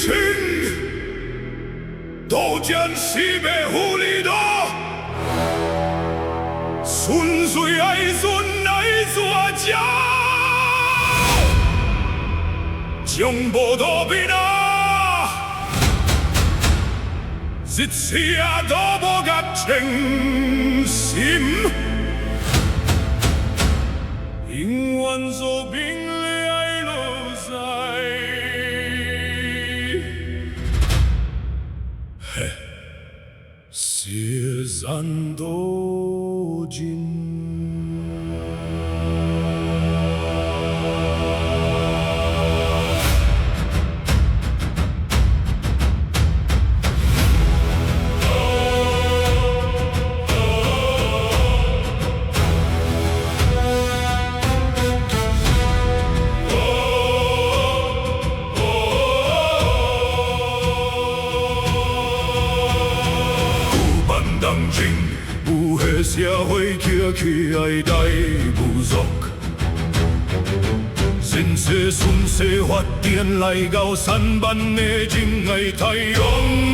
清，刀剑是被狐狸多，纯粹爱顺爱做家，将无多变啊，日夜都无甲清心，永遠做兵來落在。嘿，血染多金。當真，母系社會起起愛大部族，先世順勢發展來到3萬的仁愛太陽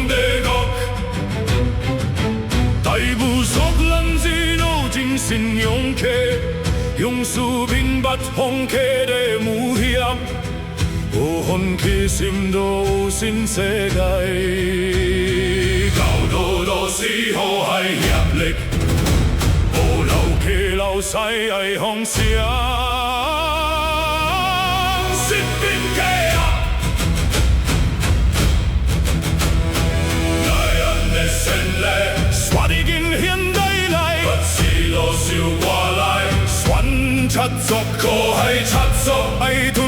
帝國。大部族咱是老精神勇氣，勇士明白放棄的冒險，無放棄心都新世界。高度都是河海協力，無老客老西愛方向，食品客啊，來按的勝利，刷得近現代來，不是路受我來，選插足，可海插足，愛推